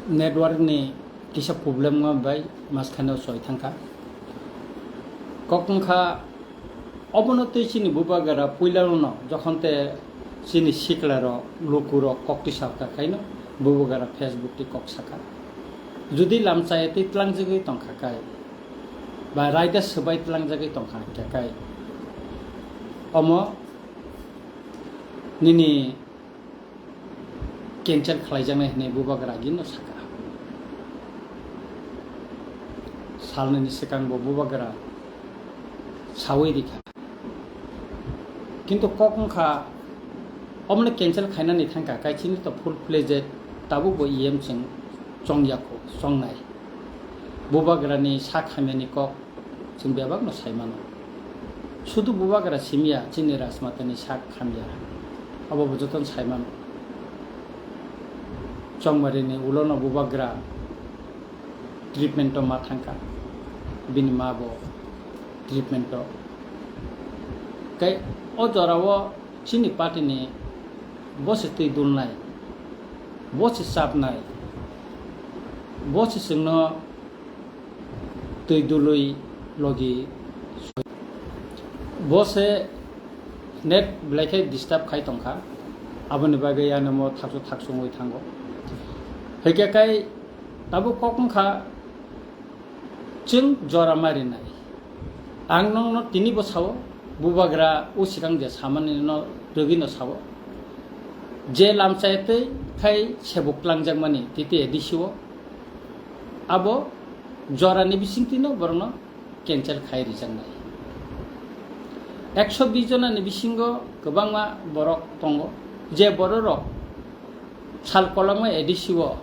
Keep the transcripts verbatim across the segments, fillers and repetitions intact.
Network ni kisa problem wng bai maskano soi thangkha. Kok wngkha obono twi chini bubagra puilano jokhon te chini sikla rok luku rok kok tisa kha khaino bubagra Facebook twi kok sakha. Jodi lamchaya twi tlangjagwi tongkha kai ba raida swbai tlangjagwi tongkha khe kai omo nini cancel khlaijaknai hwnwi bubagra agino sakha. Salnwini swkang bo bubagra sawi rikha. Kintu kok wngkha, omono cancel khainani thangkha, kaichini to full fledged tabuk bo E M chwng chongyakho, chongnai. Bubagrani sak hamyani kok chwng bebakno sai mano. Sudu bubagra simiya chini Rajmatani sak hamya. Abo bo jotono sai mano. Chongmarini ulono bubagra treatment o ma thangkha. Bini ma bo treatment o. Kai o jorao chini party ni bo se twi dulnai, bo se chapnai, bo se chwngno twi dului logi soi. Bo se net belai khe disturb khai tongkha, aboni bagwi ano mo thaksu thaksu wngwi thango. Hwnkhe kai tabuk kok wngkha chwng jora marinai. Ang nokno tini bo sao, bubagra o swkang je samani no rwgwi no sao. Je lamchaya twi khai sebuk twlangjakmani titi A D C o. Abo jorani bisingtwino borokno cancel khai rijaknai. Ekso bis jonani bisingo kwbangma borok tongo, je bororok sal kolokma A D C o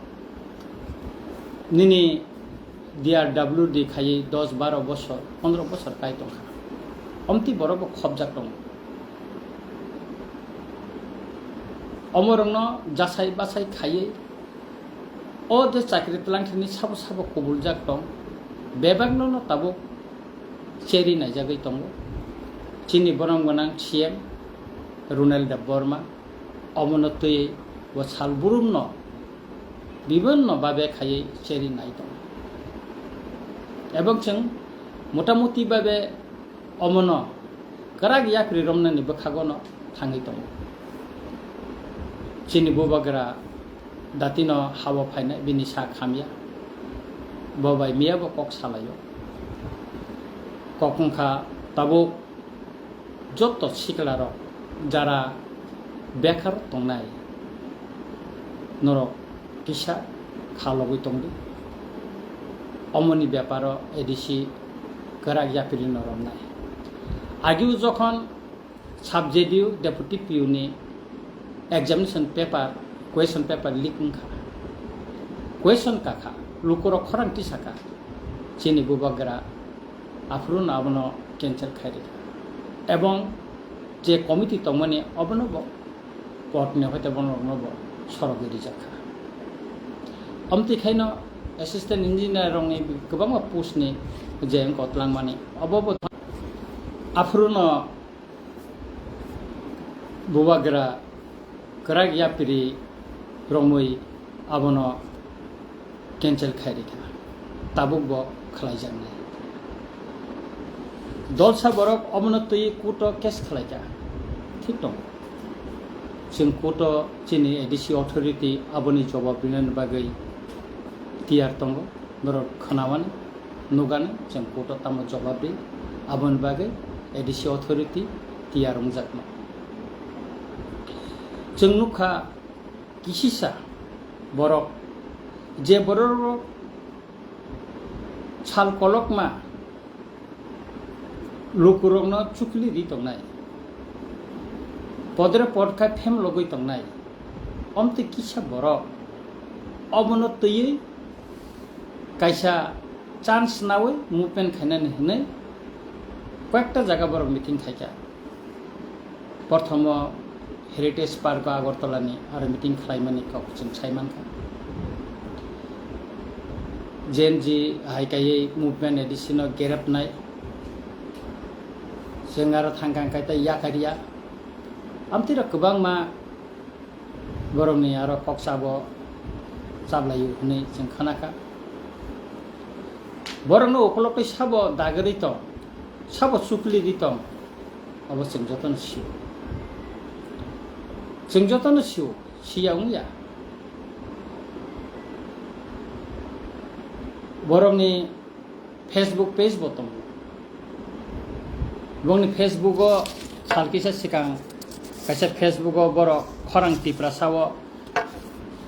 nini D R W D khaiwi dos baro bosor, pondro bosor kai tongkha. Omtwi borok bo khopjak tongo. Omorokno jasai basai khaiwi o je chakri twlangthani sabo sabo kubuljak tong, bebakno no tabuk cheri naijagwi tongo. Chini borom gwnang C M Runal Debbarma omono twi bo sal burumno bibinno babe khaiwi cheri nai tongo. Ebong chwng motamuti babe omono kwrak yapri romnani bwkhagono thangwi tongo. Chini bubagra datino habo phainai bini sak hamya. Bo bai miya bo kok salaio. Kok wngkha tabuk joto siklarok jara bekar tongnai norok kisa kha logwi tongdi. Omoni beparo A D C kwrak yapri no romnai. Agio jokhon sub J D U deputy P U ni examination paper, question paper leak wngkha. Question kakha, lukurok khorang tisakha. Chini bubagra aphuru no abono cancel khai rikha. Ebong je committee tongmani obono bo court ni hoite bono rokno bo sorogwi rijak kha. Omtwi khaino assistant engineer rokni kwbangma post ni je wngkha twlangmani obo bo aphuru no bubagra kwrak yapri romwi abono cancel khai rikha, tabuk bo khlaijaknai. Dolsa borok omono twi court o case khlaikha, thik tongo. Chwng court o chini A D C authority aboni jobab rinani bagwi tiyar tongo, norok khwnamani. Nukani chwng court o tamo jobab ri, aboni bagwi A D C authority tiyar wngjakma. Chwng nukha kisisa borok, je borok sal kolokma lukurokno chukli ri tongnai, podre pod khai phem logwi tongnai, omtwi kisa borok obono twiwi kaisa chance nawi movement khainani hwnwi koyekta jaga borok meeting khaikha. Prothomo Heritage Park o Agartala ni aro meeting khlaimani kok chwng sai mankha. Gen Z hai kaiwi movement A D C no gerepnai. Chwng aro thangkang kai tei yakarya. Amtwi rok kwbangma borokni aro kok sabo chablaio hwnwi chwng khanakha. Borokno ukologwi sabo dagwi tong, sabo chukli ri tong, abo chwng jotono sio. Chwng jotono sio, siya wngya. Borokni Facebook page bo tongo. Bongni Facebook o sal kisa swkang kaisa Facebook o borok khorang Tiprasa o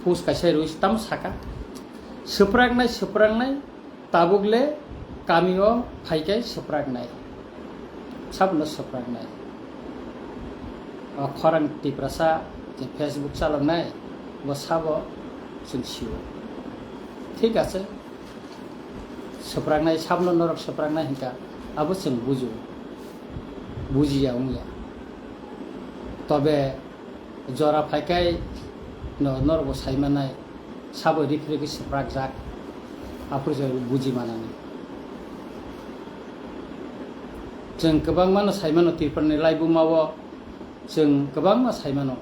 post kaisa rwi tamo saka, "Swpraknai, swpraknai, tabuk le kami o phaikai swpraknai." Sabono swpraknai. O khorang Tiprasa je Facebook chaloknai, bo sabo chwng sio. Thik ache. Swpraknai, sabno norok swpraknai hinkha, abo chwng bujo, bujiya wngya. Tobe jora phaikai no norokbo saimanai, sabo rikhi rikhi swprakjak, aphuru se buji manani. Chwng kwbangmano saimano Tripurani laibumao, chwng kwbangma saimano.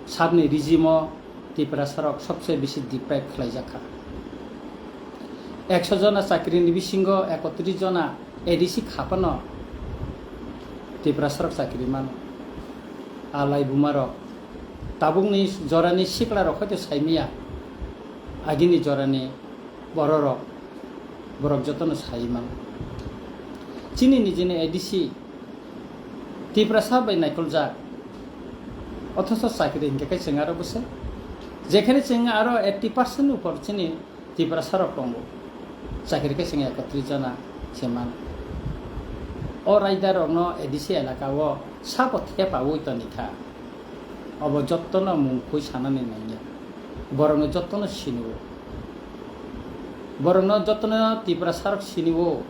Sabni regime-o Tiprasarok sobse bisi deprive khlaijakha. Ekso jona chakrini bisingo ekotris jona A D C kha phano Tiprasarok chakri mano. A laibumarok tabukni jorani siklarok hoito saimaya, agini jorani bororok, borok jotono sai mano. Chini nijini A D C Tiprasa bai naikoljak, othocho chakri hinkhe khe chwng aro bwse, jekhene chwng aro eighty percent upor chini Tiprasarok tongo, chakri khe chwng ekotris jona se mano. O raidarokno A D C elaka o sabo thepaui tonikha. Obo jottono mungkhoi sanani nangya. Borokno jottono sinio. Borokno jottono Tiprasarok sinio.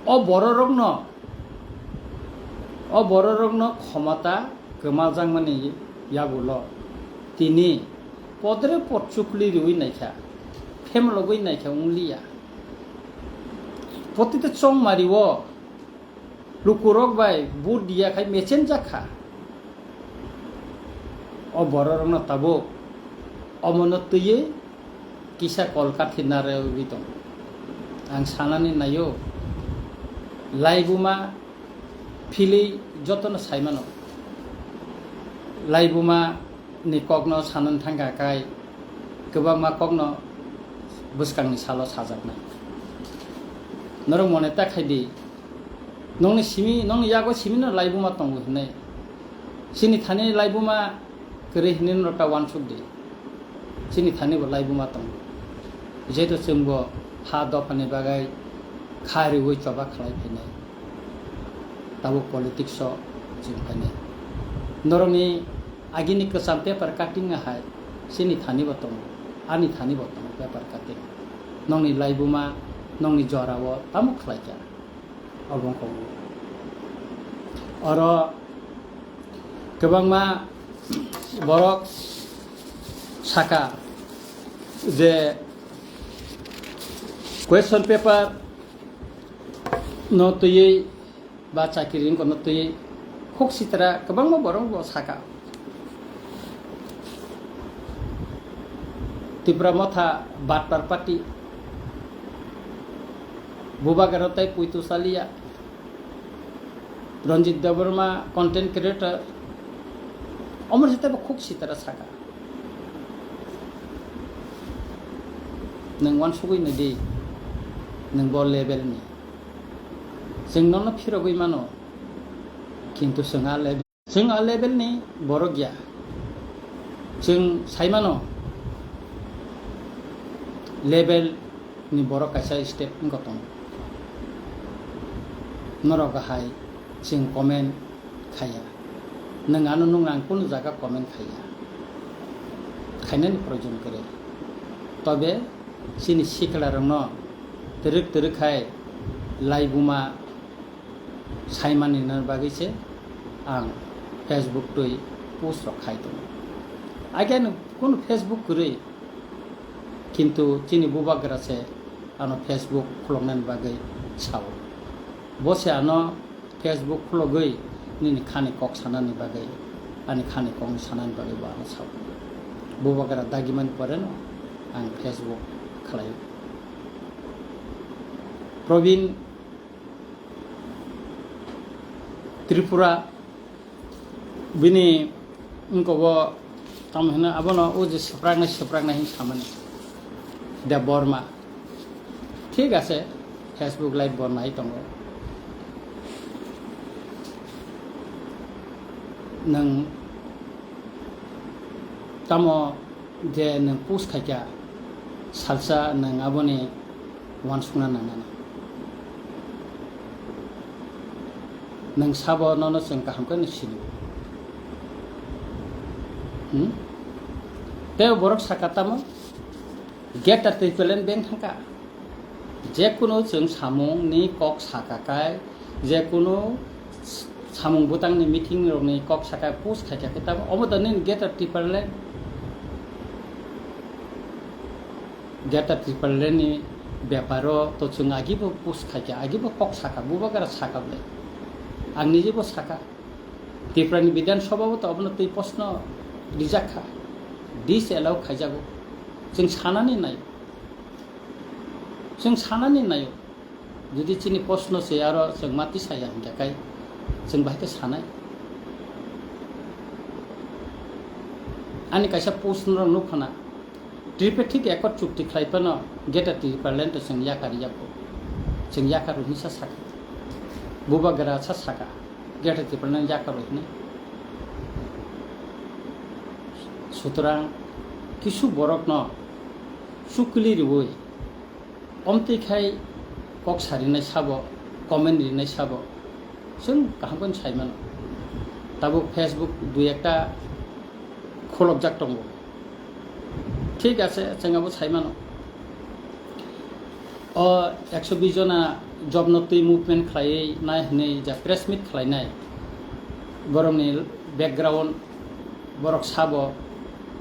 O bororokno, o bororokno khomota kwmajakmani yagulo tini podre pod chukli riui naikha, phemlogwi naikha wngliya. Protita chongmario lukurok bai vote diya khai mechenjak kha. O bororokno tabuk omono twiwi kisa kol kathi narwgwi tongo. Ang sanani naio, laibuma philwi jotono saimano. Laibuma ni kokno sanani thangkha khai kwbangma kokno bwskangni salo sajaknai. Norok mone ta khai di, nongni simi, nongni yago simino laibuma tongo hinwi. Chini thani laibuma kwrwi hinwi norok ta uansuk di. Chini thani bo laibuma tongo. Jehetu chwngbo ha dophani bagwi kha riui choba khlai phainai. Tabuk politics o chwng phainai. Norokni agini kwcham paper cutting hai chini thani bo tongo, ani thani bo tongo paper cutting. Nongni laibuma, nongni jora o tamo khlaikha? Obo wngkha. Oro kwbangma borok saka je question paper no twiwi ba chakiri wngkha no twiwi khuk sitra kwbangma borok bo saka. Tipra Motha Batpar Party, Bubagra tai Puitu Salia, Ranjit Debbarma content creator, omor sita bo khuk sitra saka. Nwng uansugwi nai di, nwng bo level ni. Chwng nono phirogwi mano, kintu chwng a level. Chwng a level ni borok ya. Chwng sai mano level ni borok kaisa step wngkha tongo. Norok hai chwng comment khaiya. Nwng ano nwng ang kunu jaga comment khaiya. Khainani proyojon kwrwi. Tobe chini sikla rokno twrwk twrwk khai laibuma saimani na bagwi se ang Facebook twi post rok khai tongo. Again kunu Facebook kwrwi, kintu chini bubagra se ano Facebook khuloknani bagwi sao. Bo se ano Facebook khulogwi nini khani kok sanani bagwi, ani khani kok sanani bagwi bo ano sao. Bubagra dagimani pore no ang Facebook khlai. Probin Tripura bini wngkogo tamo hino abono o je swpraknai swpraknai hin samani Debbarma. Thik ase, Facebook live bo nai tongo. Nwng tamo je nwng post khaikha, salsa nwng aboni uansukna nangnai. Nwng sabo nono chwng kaham khe sini. Hmm? Tei borok saka tamo, Greater Tipraland beng thangkha. Jekunu chwng samungni kok saka kai, jekunu samung bwtangni meeting rokni kok saka post khaikha khe tamo, omo da nini Greater Tipraland? Greater Tipraland ni beparo to chwng agibo post khaikha, agibo kok saka, bubagra saka bwle. Ang nijibo saka. Tripura ni Bidhan Sabha bo to abono twi proshno rijak kha. Disallow khaijago. Chwng sanani naio. Chwng sanani naio. Jodi chini proshno se aro chwng ma tisaya hinkhe kai chwng bahai khe sanai. Ani kaisa post no nukha na. Tripartite Accord chukti khlai phano Greater Tipraland to chwng yakar yago. Chwng yakar hinsa saka. Bubagra sa saka. Greater Tipraland yakar hinwi. Sutrang kisu borokno chukli riwi omtwi khai kok sarinai sabo, comment rinai sabo, chwng kaham khe sai mano. Tabuk Facebook dui ekta khulokjak tongo. Thik ase, chwng abo sai mano. O ekso bis jona job no twi movement khlaiwi nai hwnwi ja press meet khlainai, borokni background borok sabo,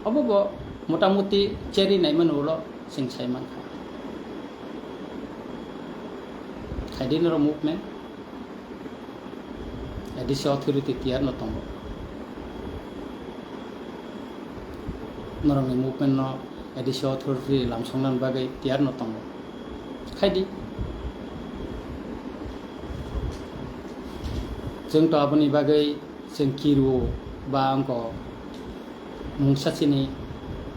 obo bo motamuti cherry naimani ulo chwng sai mankha. Khaidi norok movement, A D C authority tiyar no tongo. Norokni movement no A D C authority lamsoknani bagwi tiyar no tongo. Khaidi. Chwng to aboni bagwi chwng kiru ba angko mungsa chini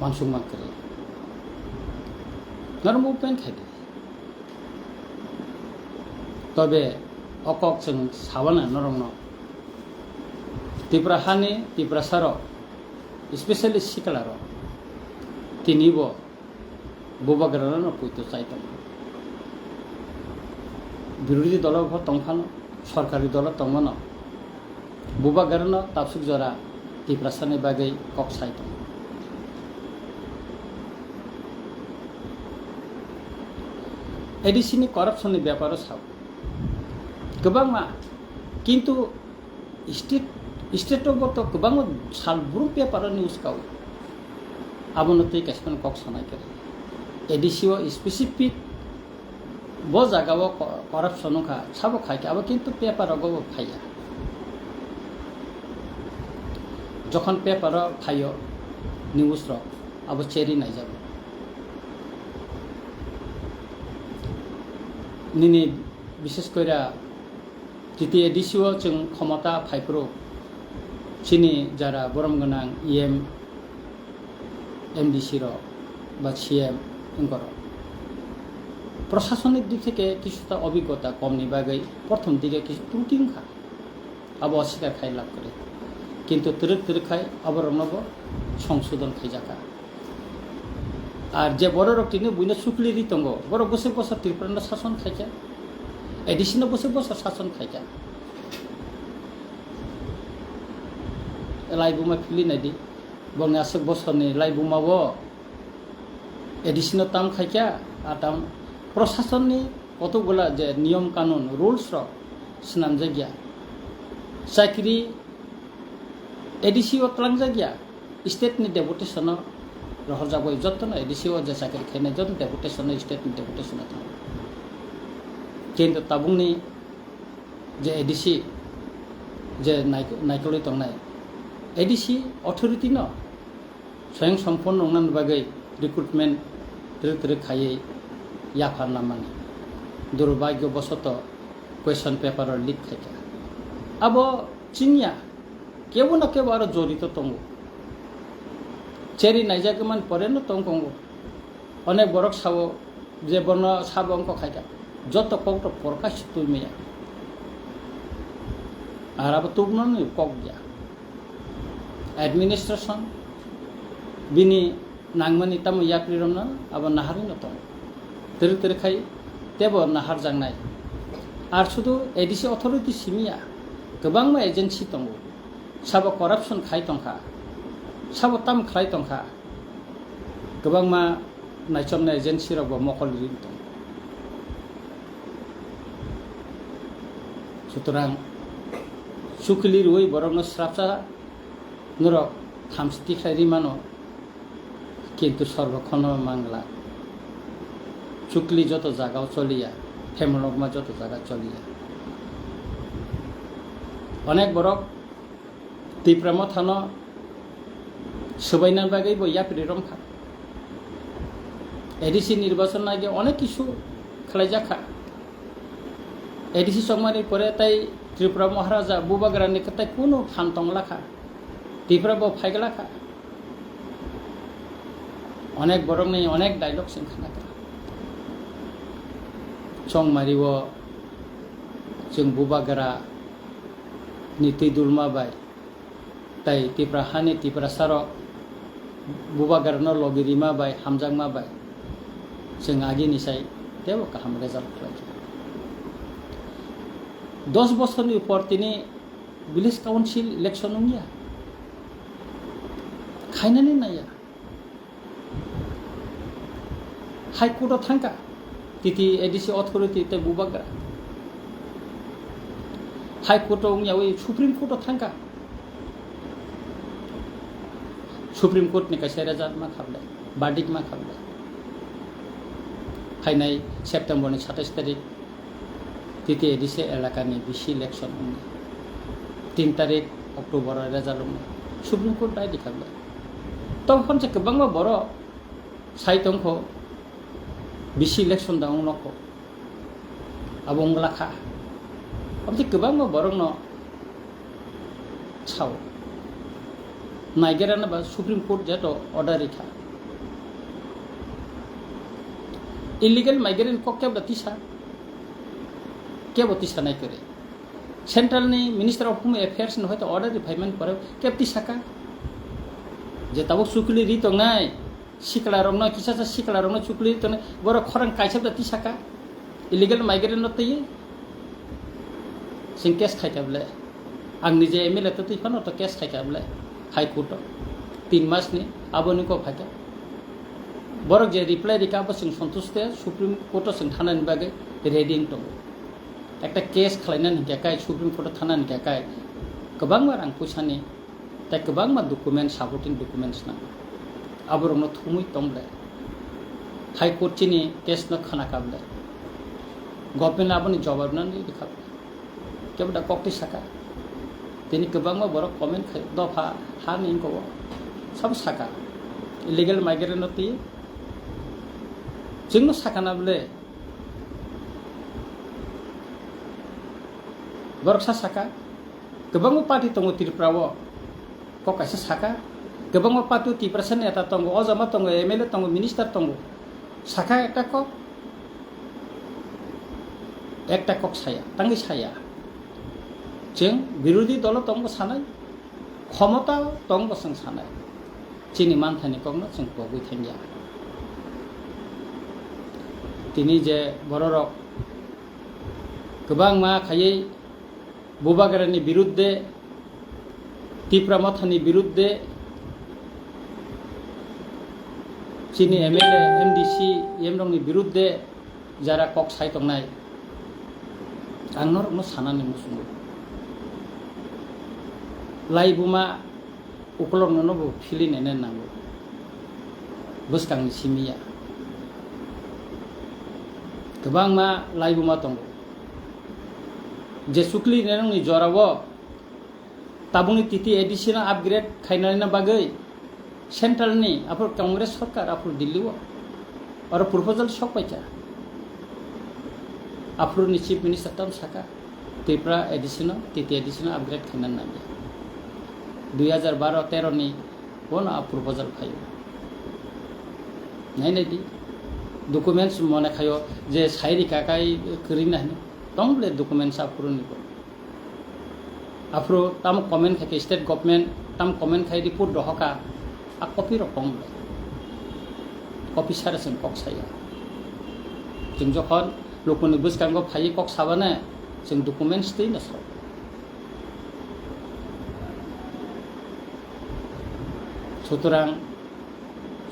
uansukma kwrwi. Norok movement khaidi. Tobe o kok chwng sawana norokno. Tripura hani Tiprasarok, especially siklarok, tinibo bubagrano poito chai tongo. Birodhi dolo bo tongphano, sorkari dolo tongmano, bubagrano tabsuk jora Tiprasani bagwi kok sai tongo. A D C ni corruption ni beparo sao. Kwbangma, kintu state, state o bo to kwbangma sal brum paper o news kao. Abono twi kaisa kok sanai khe. A D C o specific bo jaga o co-, corruption wngkha, sabo khai khe, abo kintu paper rogo bo phaiya. Jokhon paper o phaio news rok, abo cherry naijago. Nini bishes koira G T A D C o chwng khomota phaiphuru chini jara borom gwnang E M, M D C rok ba C M wngkorok. Prosasonik dik theke kisuta obiggota komni bagwi prothom dige kisu truti wngkha. Abo oswikar khai lab kwrwi. Kintu twrwk twrwk khai aborokno bo songsodon khaijakha. Ar je bororok tini buino chukli ri tongo, borok bwswk bwswk Tripura no sason khaikha, A D C no bwswk bwswk sason khaikha. Laibuma phili naidi, bongni aswk bosorni laibuma o A D C no tam khaikha, a tam prosasonni kotokgola je niyom kanun, rules rok swnamjakya. Chakri A D C o twlangjakya, state ni deputation no rohorjak bai jotono A D C o je chakri khainai joto deputation no state ni deputation no thango. Kintu tabukni je A D C je naik-, naikolwi tongnai, A D C authority no swayang somponno wngnani bagwi recruitment twrwk twrwk khaiwi yapharna mani. Durbhagyo bosoto question paper o leak khaikha. Abo chiniya, kebo no kebo aro jorito tongo. Cheri naijak man pore no tong kongo. Onek borok sao je bono sabo wngkha khaikha. Joto kok to porkha si twi maya. Ar abo tubunani kok ya. Administration bini nangmani tamo yapri romno abo naharwi no tongo. Twrwk twrwk khai tebo nahar jangnai. Ar sudu A D C authority simiya, kwbangma agency tongo. Sabo corruption khai tongkha, sabo tam khlai tongkha. Kwbangma naichomnai agency rok bo mokol ri tong. Sutorang chukli rwi borokno srapsa norok thamchi tikhlai ri mano, kintu sorbokhono mangla. Chukli joto jagao choliya, phemlokma joto jaga choliya. Onek borok Tipra Mothano swbaina bagwi bo yapri romkha. A D C nirbachon nai onek kisu khlaijak kha. A D C chongmani pore tai Tripura Maharaja Bubagrani kwtai kunu phan tongla kha. Tipra bo phaigla kha. Onek borokni onek dialogue sing khna kha. Chongmari o chwng Bubagra ni twi dulma bai tai Tipra hani Tiprasarok Bubagrano logi rima bai, hamjakma bai chwng agini sai teibo kaham result khlaikha. Dos bosorni upor tini village council election wngya, khainani naiya. High Court o thangkha, T T A D C authority tei Bubagra. High Court o wngyawi Supreme Court o thangkha. Supreme Court ni kaisa result ma khablai, verdict ma khablai. Phainai September ni satais tarik T T A D C elakani V C election wngkha. Tin tarik October o result wngkha. Supreme Court bai di khablai. Tong phone se kwbangma borok sai tongkho, V C election da wng nokho. Abo wngla kha. Aboni kwbangma borokno sao. Naigerana ba Supreme Court jeto order rikha. Illegal migrant kok kebo tisa, kebo tisa nai kore. Central ni Minister of Home Affairs ni hoito order ri phaimani pore kebo tisaka. Je tabuk chukli ri tongnai, sikla rokno, kisa sa sikla rokno chukli ri tongnai, borok khorang kaisa da tisaka. Illegal migrant no twi sing case khaikha bole. Ang nije M L A to twi phano to case khaikha bole. High Court o tin mas ni aboni kok phaikha. Borok je reply rikha abo sing santush te Supreme Court o sing thanani bagwi ready wng tongo. Ekta case khlainani hinkhe kai Supreme Court o thanani hinkhe kai kwbangma rang puisani tei kwbangma document, supporting documents nango. Aborokno thumwi tong ble. High Court chini case no khna kha ble. Government aboni jawab nani rikha ble. Kebo da koktwi saka. Tini kwbangma borok comment khai dopha hani wngkho sabo saka. Illegal migrant no twi chwngno sakana ble. Borok sa saka, kwbangma party tongo Tripura o, kok kaisa saka, kwbangma party o Tiprasa neta tongo, ojama tongo, M L A tongo, minister tongo, saka ekta kok, ekta kok saya, tangwi saya. Chwng birodhi dolo tongo sanai, khomota tong bo chwng sanai, chini manthani kokno chwng pogwi thangya. Tini je bororok kwbangma khaiwi Bubagrani birudde, Tipra Mothani birudde, chini M L A, M D C, M rokni birudde, jara kok sai tongnai, ang norokno sanani muchungo. Laibuma ukolokno no bo philwi naina nango, bwskangni simi ya. Kwbangma laibuma tongo, je chukli nainani jorao tabukni T T A D C no upgrade khainani bagwi central ni aphuru Congress sarkar aphuru Delhi o Oro proposal sok paikha. Aphuru ni Chief Minister tam saka, Tripura edition o, T T edition o upgrade khaina nangya. Dui hajar baro tero ni bono a proposal phaio. Nai nai di. Documents mone khaio je sairi kakai kwrwi na hino. Tong bole documents aphuru ni bo. Aphuru tamo comment khai khe state government, tamo comment khai report rohoka, a copy rok tong bole. Copy sara chwng kok saya. Chwng jokhon lukuni bwskango phaiwi kok sabane, chwng documents twi no sao. Sutorang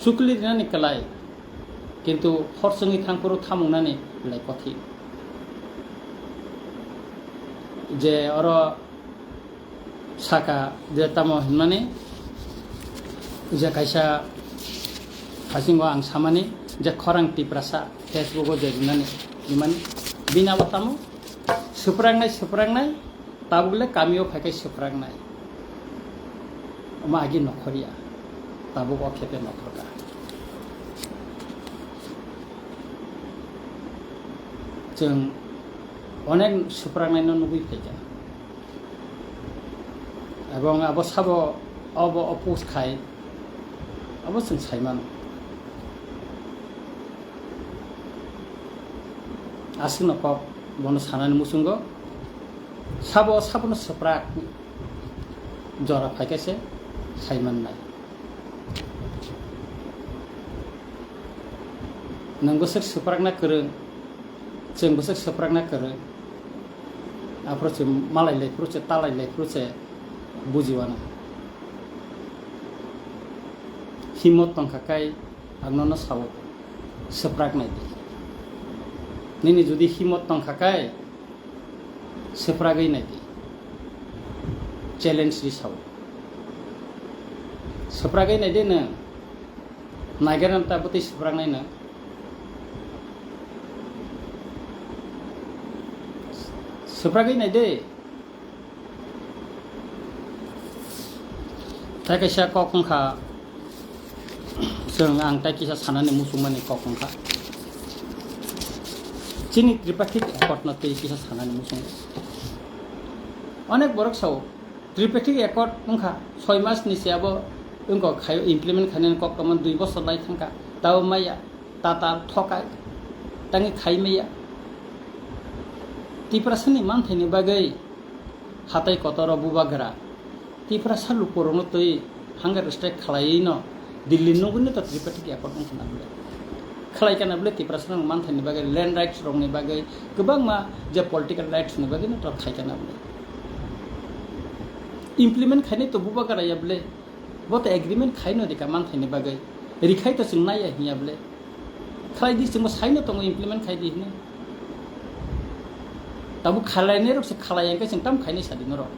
chukli rinani kwlai, kintu hor chwngwi thangphuru thamungnani belai kothin. Je oro saka je tamo hinmani, je kaisa hasingo ang samani, je khorang Tiprasa Facebook o je rinani, rimani, bini abo tamo swprangnai, swprangnai, tabuk le kamio phai khe swprangnai. Omo agi nokhorya, tabuk o khepe nokhorka. Chwng onek swprangnai no nugwi phaikha. Ebong abo sabo obo oppose khai, abo chwng sai mano. Aswkno kok bono sanani muchungo, sabo sabono swprak jora phaikha se sai mannai. Nwng bwswk swprakna kwrwng, chwng bwswk swprakna kwrwng. Aphuru se malai lai phuru se, talai lai phuru se bujiwano. Himot tongkha kai ang nono sao, swprak nai di. Nini jodi himot tongkha kai, swpragwi nai di. Challenge ri sao. Swpragwi nai di nwng. Naigerna ta bwtwi swprak nai nwng. Swpragwi nai di. Tai kaisa kok wngkha, chwng ang tai kisa sanani muchungmani kok wngkha. Chini Tripartite Accord no twi kisa sanani muchungo. Onek borok sao, Tripartite Accord wngkha, soi mas ni se abo wngkha khaio, implement khainani kok tongmani dui bosor lai thangkha, tabo maya. Tatal thokai tangwi khai maya. Tiprasani manthaini bagwi hatai kotoro bubagra Tiprasa lukurokno twi hunger strike khlaiwi no Delhi nugwino to Tripartite Accord wngkha na bwle. Khlai kana bwle Tiprasarok manthaini bagwi, land rights rokni bagwi, kwbangma je political rights ni bagwi no to khai kana bwle. Implement khainai to bubagra ya bwle. Bo to agreement khaino rika manthaini bagwi. Rikhai to chwng naiya hinya bwle. Khlai di, chwngbo saino tongo implement khai di hwnwi. Tabuk khlainairok se khlai ya hwnkhe chwng tamo khainai sadi norok.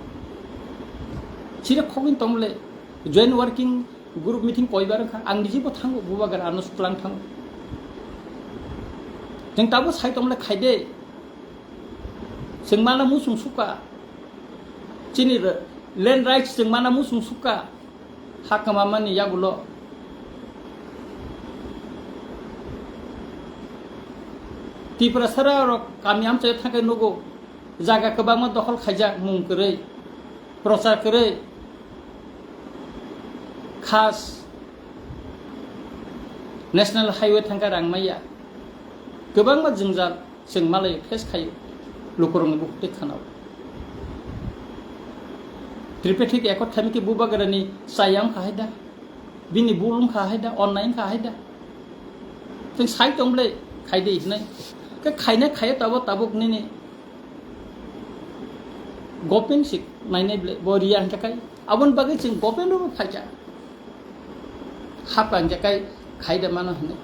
Chirok khogwini tong bwle, joint working group meeting koibar wngkha, ang nijibo thango, bubagra ano suklang thango. Chwng tabuk sai tong bwle khai de. Chwng mana muchung sukha. Chini re-, land rights chwng mana muchung sukha. Ha kwmamani yagulo Tiprasarok kami amchaio thangkhe nugo, jaga kwbangma dokhol khaijak, mung kwrwi, prochar kwrwi, khas National Highway thangkhe rang maya, kwbangma jwngjal. Chwng malai face khaio, lukurokni bukhuk twi khanao. Tripartite Accord khaimikhe bubagrani chaya wngkha hai da, bini bul wngkha hai da, onnai wngkha hai da. Chwng sai tong bwle khai de hinai. Khe khaina khaiya tabo tabuk nini government se nainai bwle, bo riya hwnkhe kai. Aboni bagwi chwng government rogo phaikha. Hapang je kai khai de mano hwnwi.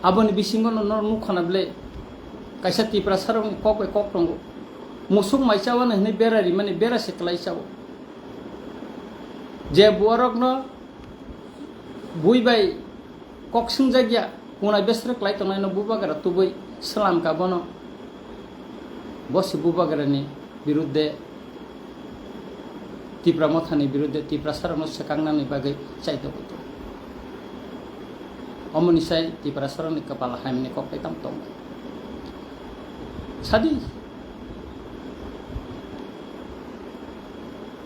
Aboni bisingo no norok nukha na bwle kaisa Tiprasarokni kok bai kok tongo. Musuk mai chawano hwnwi bera rimani bera se kwlai chao. Je buarokno bui bai kok swngjak ya, kunai besrek lai tongnai no bubagra tubui slam ka bono. Bo se bubagrani birudde, Tipra mothani birudde, Tiprasarokno swkangnani bagwi chaitogo to. Omoni sai Tiprasarokni kwpal hamyani kok tei tamo tongo. Sadi.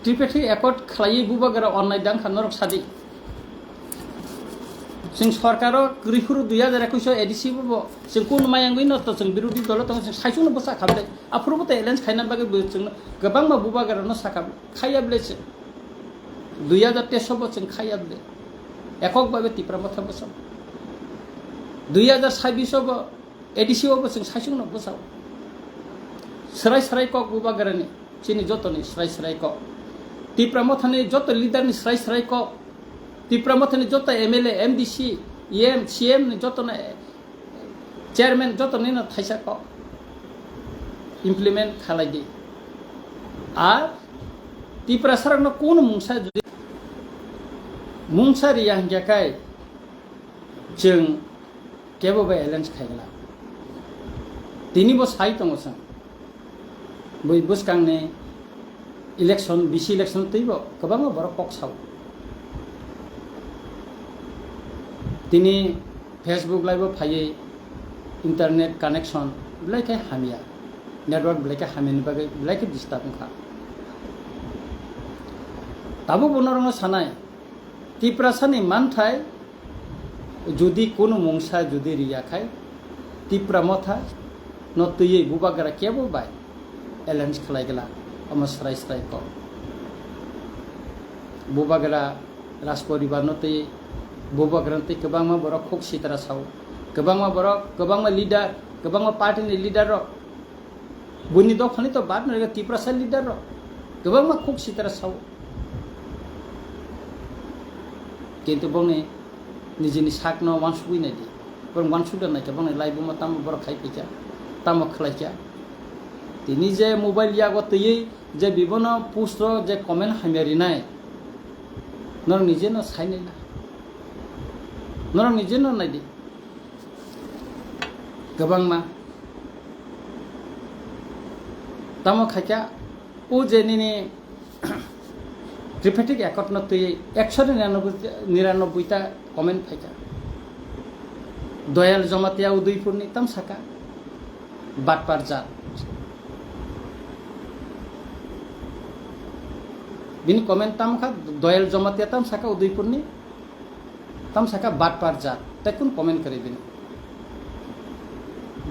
Tripartite accord khlaiwi bubagra onnai dang kha norok sadi. Chwng sorkaro kwrwi phuru dui hajar ekwis o A D C bo chwng kun mayangwi no to chwng birodhi dolo tongo, chwng saichungno bwsa kha bwle. Aphuru bo to alliance khaina bagwi bo chwngno kwbangma bubagrano sakha bwle. Khaiya bwle chwng. Dui hajar teis o bo chwng khaiya bwle. Ekok babe Tipra Motha bwsa. Dui hajar sabis o bo A D C o bo chwng saichungno bwsa. Swrai swrai kok bubagrani. Chini jotoni swrai swrai kok. Tipra Mothani joto leader ni swrai swrai kok. Tipra Mothani joto M L A, M D C, E M, C M ni jotono, eh, chairman jotoni no thaisa kok. Implement khalai di. Ar Tiprasarokno kunu mungsa jodi mungsa riya hingya kai chwng kebo bai alliance khaigwla. Tini bo sai tongo chwng. Bui bwskangni election, B C election twibo kwbangma borok kok sao. Tini Facebook live o phaiwi internet connection belai khe hamya, network belai khe hamyani bagwi belai khe disturb wngkha. Tabukbo norokno sanai, Tiprasani manthai jodi kunu mungsa jodi riya khai, Tipra Motha no twiwi bubagra kebo bai alliance khlai gla, omo swrai swrai kok. Bubagra Rajporibar no twiwi, bubagra no twiwi kwbangma borok khuk sitra sao, kwbangma borok, kwbangma leader, kwbangma party ni leader rok Buini dophani to bad no rega Tiprasa leader rok. Kwbangma khuk sitra sao. Kintu bongni nijini sakno wansugwi naidi. Borok wansukda naikha bongni laibuma tamo borok khai phaikha, tamo khlaikha. Tini je mobile yago twiwi je bibono post o je comment hamya rinai. Norok nije no sai naina. Norok nije no naidi. Kwbangma. Tamo khaikha, o je nini Tripartite Accord no twi ekshoni niranoboi, niranoboi ta comment phaikha. Doyal Jamatia Udaipurni tam saka. Batpar jat. Bini comment tam kha, Doyal Jamatia tam saka Udaipurni. Tam saka batpar jat. Tei kun comment kwrwi bini?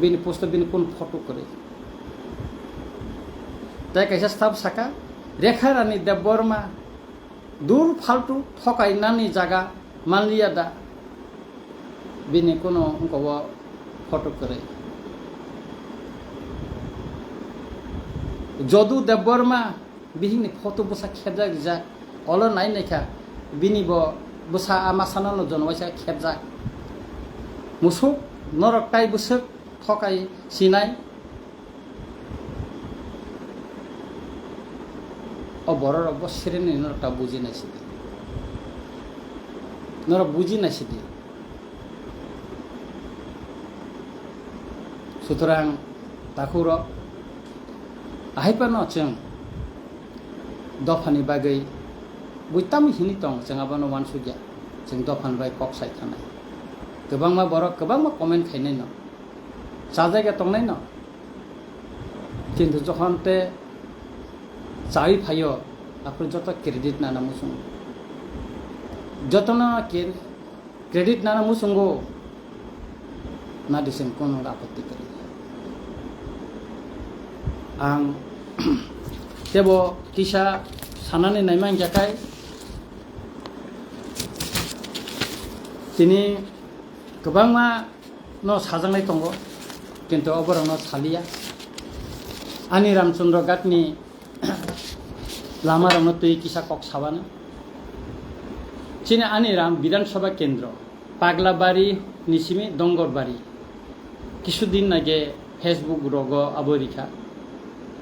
Bini post o bini kun photo kwrwi? Tei kaisa staff saka, Rekha Rani Debbarma, dur faltu thokai nani jaga manliya da? Bini kuno wngkha o photo kwrwi? Jodu Debbarma, bihikni photo bwsa khebjak rijak, olo nai naikha, bini bo bwsa a masano no jono waisa khebjak. Musuk, norok tai bwswk thokai sinai. O borok rok bo sireni norok ta buji nai sidi. Norok buji nai sidi. Sutrang takhuk rok, ahai phano chwng dophani bagwi bui tamo hini tong, chwng abono wansukya, chwng dophani bai kok sai thanai. Kwbangma borok kwbangma comment khainai no, chajagya tongnai no, kintu jokhon te chawi phaio, aphuru joto credit nana muchungo, jotono ke-, Credit nana muchungo, na disem kono apotti kwrwi. Ang tebo kisa sanani naima hingkha khai, tini kwbangma no sajaknai tongo, kintu oborokno saliya. Ani Ramchandra Ghatni lamarokno twi kisa kok sabano. Chini ani ram Bidhan Sabha Kendro, Paglabari ni simi Dongorbari. Kisu din nage Facebook rogo abo rikha.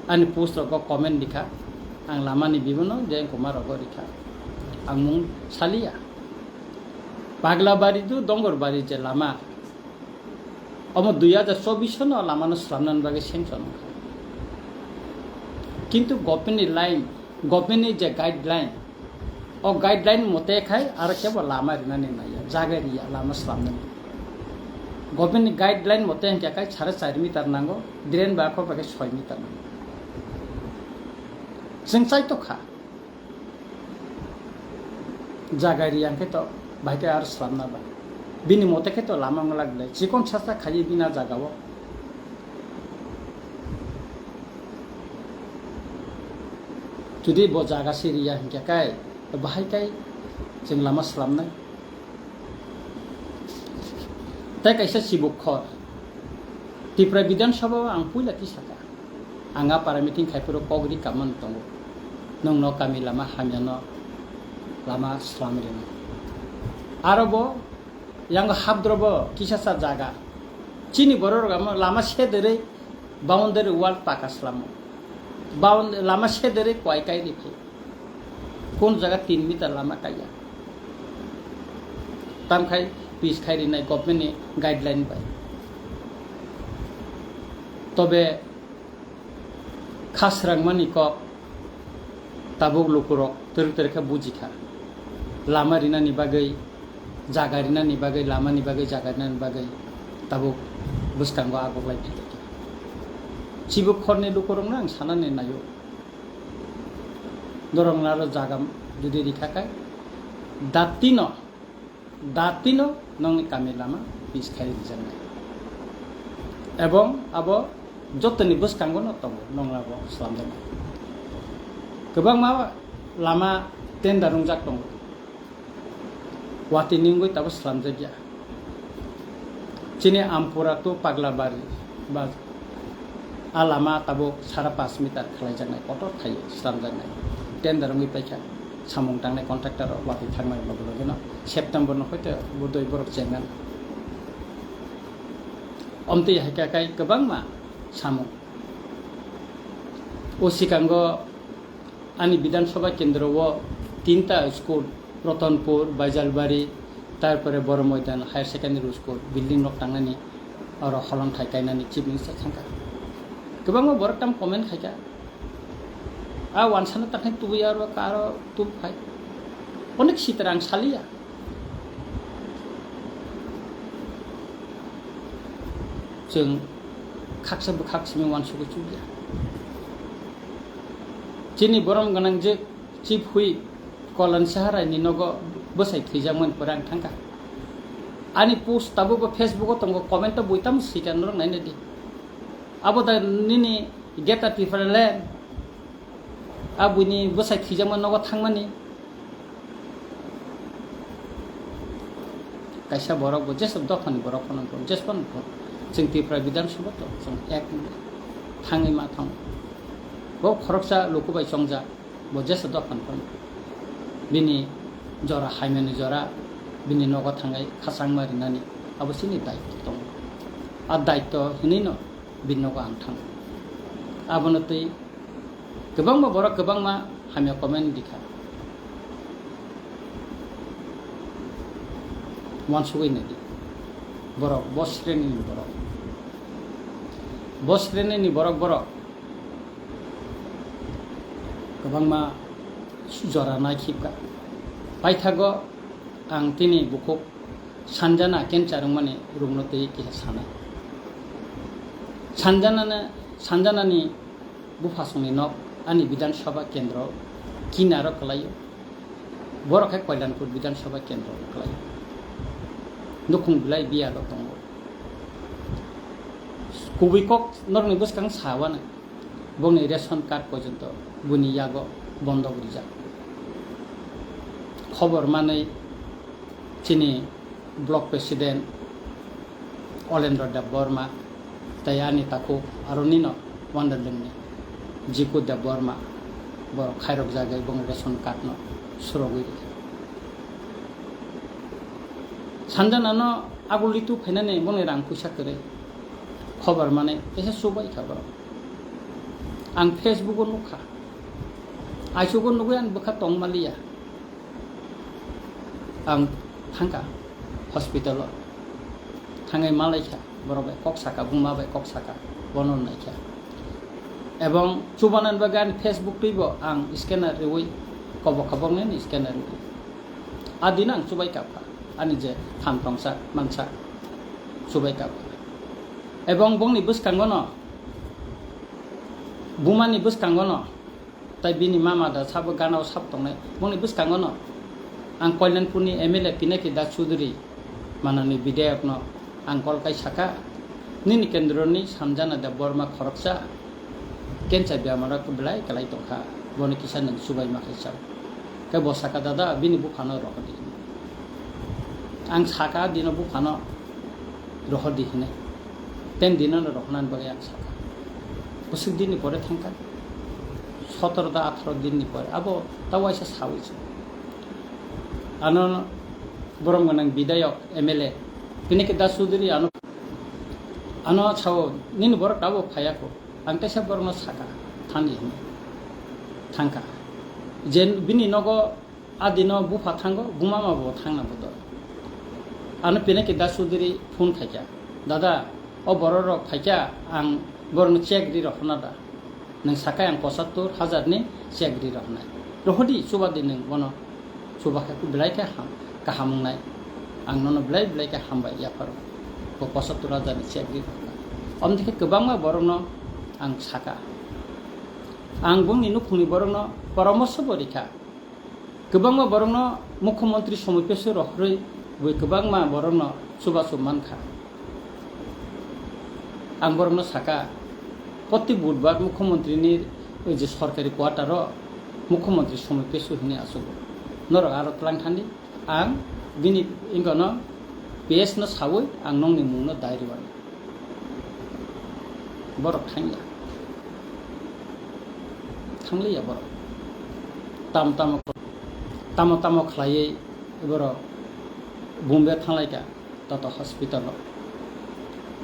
Ani post rogo comment rikha. Ang lamani bibono je koma rogo rikha. Ang mung saliya. Paglabari tu Dongorbari je lama. Omo dui hajar chobbish no lamano slamnani bagwi sanction wngkha. Kintu government ni line, government ni je guideline, o guideline mote khai aro kebo lama rinani naiya, jaga riya lama slamnani. Government ni guideline mote hwnkhe kai sare char meter nango, drain ba kok bai khe soi meter nango. Chwng chai to kha. Jaga ri yang khe to bahai khe aro slamna ba. Bini mote khe to lama wngla glai. Chikon sasa khaiwi bina jaga o. Jodi bo jaga se riya hwnkhe kai, to bahai kai chwng lama slamnai. Tai kaisa chibuk khor. Tripura Bidhan Sabha o ang puila tisaka. Ang a para meeting khai phuru kok ri kamani tongo. Nwng no kami lama hamya no lama slam rino. Aro bo yang habdro bo kisa sa jaga. Chini borok rok amo lama sedere boundary wall paka slamo. Bound-, lama sedere kwai kai ri phi. Kun jaga tin meter lama kaiya. Tam khai pis khai rinai government ni guideline bai. Tobe khasrang mani kok tabuk lukurok twrwk twrwk khe bujikha. Lama rinani bagwi, jaga rinani bagwi, lamani bagwi, jaga rinani bagwi tabuk bwskango agoklai phaikha. Chibuk khorni lukurokno ang sanani naio. Norokno aro jaga jodi rikha khe, datino, datino nongni kami lama pis khai rijaknai. Ebong abo jotoni bwskango no tongo, nongla bo slamjaknai. Kwbangma lama tender wngjak tongo. Watwi ni wngwi tabuk slamjakya. Chini Ampura to Paglabari ba a lama tabuk sara pash meter khlaijaknai, kotor khai slamjaknai. Tender wngwi paikha, samung tangnai contractor rok watwi thangmani loge loge no September no hoito bodoi borok chengnani. Omtwi hai kha kai kwbangma samung. O sikango ani Bidhan Sabha kendro o tinta school, Ratanpur, Baijalbari, tarpore Boro Moidan Higher Secondary School building nok tangnani oro holong thai kainani Chief Minister thangkha. Kwbangma borok tam comment khaikha. A wansano takhai tubui aro ka aro tub khai. Onek sitra ang saliya. Chwng khaksa bwkhak simi wansugwi chukya. Chini borom gwnang je Chief Whip Kolan Saharai ni nogo bwsai thwijakmani pore ang thangkha. Ani post tabukbo Facebook o tongo, comment o buitamo sika norok nainadi. Abo da nini Greater Tipraland, a buini bwsai thwijakma nogo thangmani. Kaisa borok bo jeswk dophani borok phano wngkha, jeswk phano wngkha. Chwng Tripura Bidhan Sabha to chwng ek thangwi ma thang. Bo khoroksa luku bai chongjak, bo jeswk dophani phano. Bini jora haimani jora, bini nogo thangwi khachangma rinani abo chini daitw tongo. A daitw hinwi no bini nogo ang thang. Abono twi kwbangma borok kwbangma hamya comment rikha. Wansugwi naidi. Borok, bo sreni ni borok. Bo sreni ni borok borok. Kwbangma jora naikhipkha. Paithago ang tini bukhuk Sanjana cancer wngmani rukno twi kisa sanai. Sanjanano, Sanjanani buphasongni nok ani Bidhan Sabha kendro kinaro kwlaio. Borok khe Koilanpur Bidhan Sabha kendro kwlaio. Nukhung belai biyalo tongo. Kubui kok norokni bwskang sawano. Bongni ration card porjonto buni yago bondok rijak. Khobor manwi chini block president Olendra Debbarma tei ani takhuk aroni no Wanderlingni Jiku Debbarma borok khairok jagwi bongni ration card no surogwi rikha. Sanjana no aguli tu phainani bongni rang puisa kwrwi khobor manwi kaisa chubai kha borok. Ang Facebook o nukha. Aisugo nugwi ang bwkha tong maliya. Ang thangkha hospital o. Thangwi malaikha, borok bai kok saka, buma bai kok saka, bono naikha. Ebong chubanan bagwi ani Facebook twibo ang scanner riwi, kobo khaboknani scanner riwi. A dino ang chubai kapha, ani je kham tongsa mansa. chubai kabo. Ebong bongni bwskango no, bumani bwskango no, tai bini mama da sabo gana o sabo tongnai, bongni bwskango no ang Kalyanpurni M L A Pinaki Das Chudhury, manani bidhayok no ang kol kai saka, nini kendroni Samjana Debbarma khoroksa cancer bemar o belai kwlai tongkha, boni kisa nwng chubai ma khai chao. Khe bo saka, "Dada, bini buphano rohordi." Ang saka dino buphano rohordi hinwi. Ten dinono rohornani bagwi ang saka. Bwswk dinni pore thangkha. Sotoro da atharo dinni pore. Abo ta waisa sawi se. Ano borok gwnang bidhayok M L A. Pinaki Das Chudhury ano, ano sao, "Nini borok abo phaiya kho." Ang teisa borokno saka, "Thani," hinwi. Thangkha. Je bini nogo adino bupha thango, bumama bo thangna bodo. Ano Pinaki Das Chudhury phone khaikha, "Dada, o borok rok phaikha, ang borokno check ri rohorna da? Nwng sakai ang pochattor hajar ni check ri rohornai. Rohordi, chubadi nwng bono." Chuba khe belai khe ham, kaham wngnai. Ang nono belai belai khe hambai yapharo. Bo pochattor hajar ni check ri rokha. Omni khe kwbangma borokno ang saka. Ang bongni nukhungni borokno poramorsho bo rikha. Kwbangma borokno Mukhyamantri Somoy Peso rohorwi bui kwbangma borokno chubachu mankha. Ang borokno saka, proti budbar Mukhyamantrini je sorkari quarter o Mukhyamantri Somoy Peso hinwi achugo. Norok aro twlang thandi, ang bini wngkano P S no sawi ang nokni mungno dai rwani. Borok thangya. Thangliya borok. Tamo tamo, tamo tamo khlaiwi borok Bombay thanglaikha. Toto hospital o.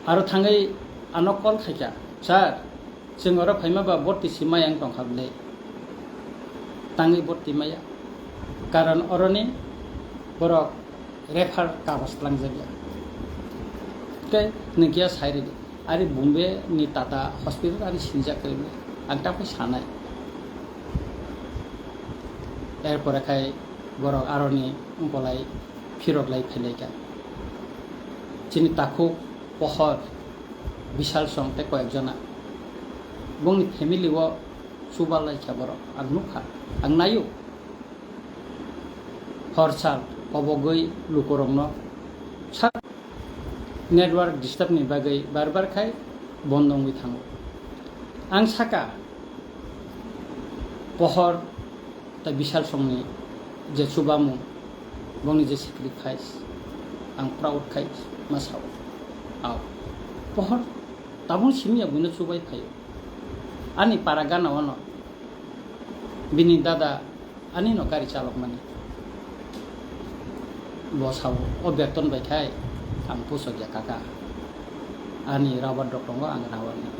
Aro thangwi ano call khaikha, "Sir, chwng oro phaima ba borti si maya wng tongkha bwle? Tangwi borti maya? Karon oroni borok refer kagoj twlangjakya. Tei nwng kiya sai rwdi. Ari Bombay ni Tata hospital ani sinijak kwrwi bwle. Ang tamo sanai." Erpore khai borok aroni wngkolai phirok lai phailaikha. Chini takhuk, pohor, Bishal song tei koyek jona. Bongni family o chuba laikha borok. Ang nukha, ang naio. Hor sal kobogwi lukurokno sa-, network disturb ni bagwi bar bar khai bondo wngwi thango. Ang saka, pohor tei Bishal songni je chubamung, bongni je sacrifice, ang proud khai ma sao. Ao, pohor tabung simi ya buino chubai phaio. Ani para gana ono bini dada ani no gari chalok mani. Bo sao, o beton bai khai ang pusok ya kaka. Ani rabar rok tongo, ang rabar ni.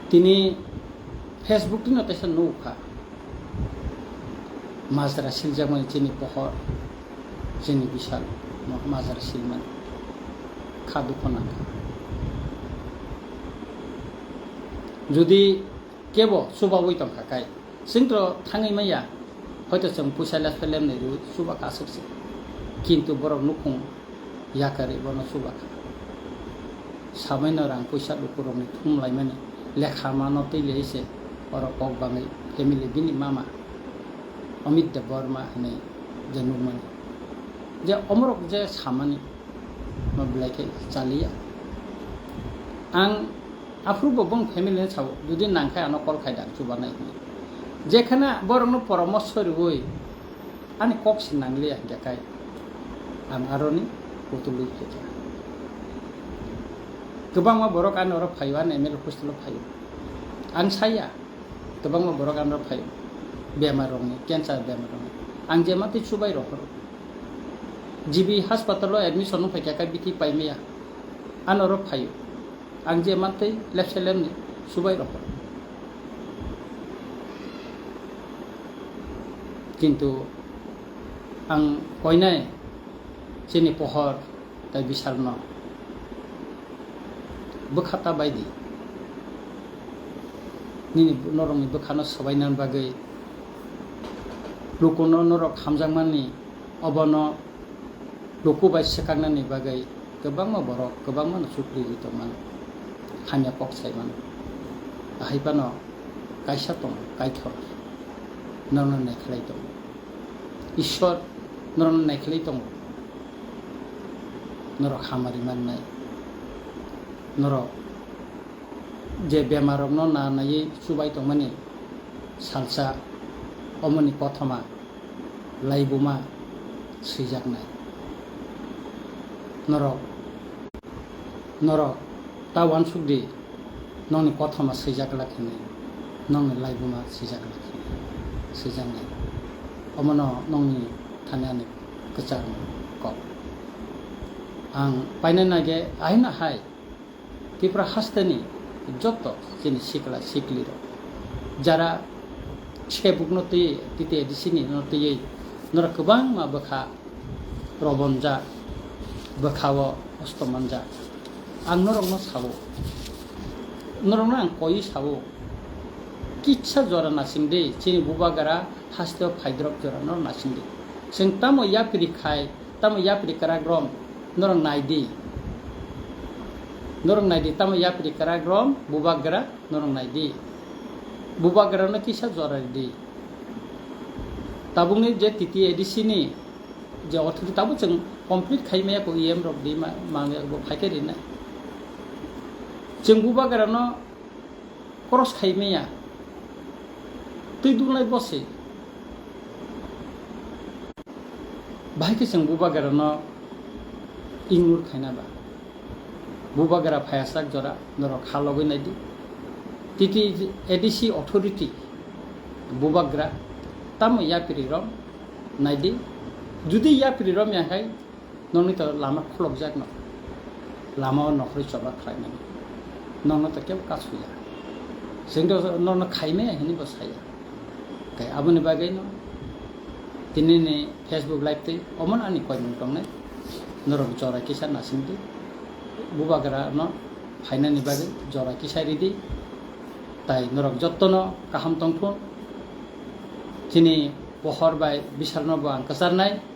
Tini Facebook tino teisa nukha. Majra siljakmani chini pohor, chini Bishal no majra silmani. Kha dukho nangkha. Jodi kebo chubawi tongkha kai, chwngtro thangwi manya, hoito chwng puisa lepsa lemnwi rwi chubakha aswk se. Kintu borok nukhung yakarwi bono chubakha. Samaino rang puisa lukurokni thum laimani lekha mano twi lei se oro kok bangwi family bini mama Amit Debbarma hinwi je nukmani. Je omorok je samani ma belai khe chaliya. Ang aphuru bo bong family ni sao, jodi nang khe ano call khai da ang chubanai hinwi. Jekhana borokno poramorsho rwui ani kok se nangliya hinkhe kai ang aroni kutulwi phaikha. Kwbangma borok ani oro phaio, ani M L A hostel o phaio. Ang saya, kwbangma borok ani oro phaio. Bemar rokni, cancer bemar rokni. Ang je matwi chubai rohoro. G B hospital o admission wng phaikha khe bithi paimaya. Ani oro phaio. Ang je mantwi lepse lemni chubai rohoro. Kintu ang koinai chini pohor tai Bishalno bwkha ta bai di. Nini norokni bwkhano swbainani bagwi lukuno norok hamjakmani obono Luku bai swkaknani bagwi kwbangma borok kwbangmano chukriwi tongmano, hamya kok saimano. Ahai phano kaisa tongo, Kaitor norokno naikhlai tongo. Ishwar norokno naikhlai tongo. Norok hamari mannai. Norok je bemarrokno nanaiwi chubai tongmani salsa omoni kothoma laibuma swijaknai. Norok, norok ta uansuk di, nokni kothoma swijak glak hinwi, nokni laibuma swijak glak hinwi, swijaknai. Omono nokni thani ani kwchar kok. Ang paina nage aina hai Tripura hasteni joto chini sikla siklirok, jara sebukno twi, T T A D C ni no twiwi norok kwbangma bwkha robonjak, bwkhao kosto manjak. Ang norokno sao, norokno ang koi sao, kisa jora nasing di, chini bubagra hasteo phaidrop jora no nasing di. Chwng tamo yapri khai, tamo yapri kwrak rom norok nai di. Norok nai di, tamo yapri kwrak rom, bubagra norok nai di. Bubagra no kisa jora di. Tabukni je T T A D C ni je authority tabuk chwng complete khai maya ko E M rok di ma, ma bo phai khe rinai. Chwng bubagra no cross khai maya. Twi dungnai bosi. Bahai khe chwng bubagra no ignore khaina ba. Bubagra phaiyasak jora norok kha logwi nai di. T T A D C authority bubagra tamo yapri rom nai di. Judi yapri rom ya khai nokni to lama khulokjak no. Lama o nokhorwi chobak khlai mani. Nokno to kebo kasu ya. Chwng to nokno khai maya hinwi bo saya. Tei aboni bagwi no tini ni Facebook live tei omo ani koimung tongnai. Norok jora kisa nasing di. Bubagra no phainani bagwi jora kisa ridi. Tai norok jotto no kaham tongthun. Chini pohor bai bisal no bo ang kwcharnai.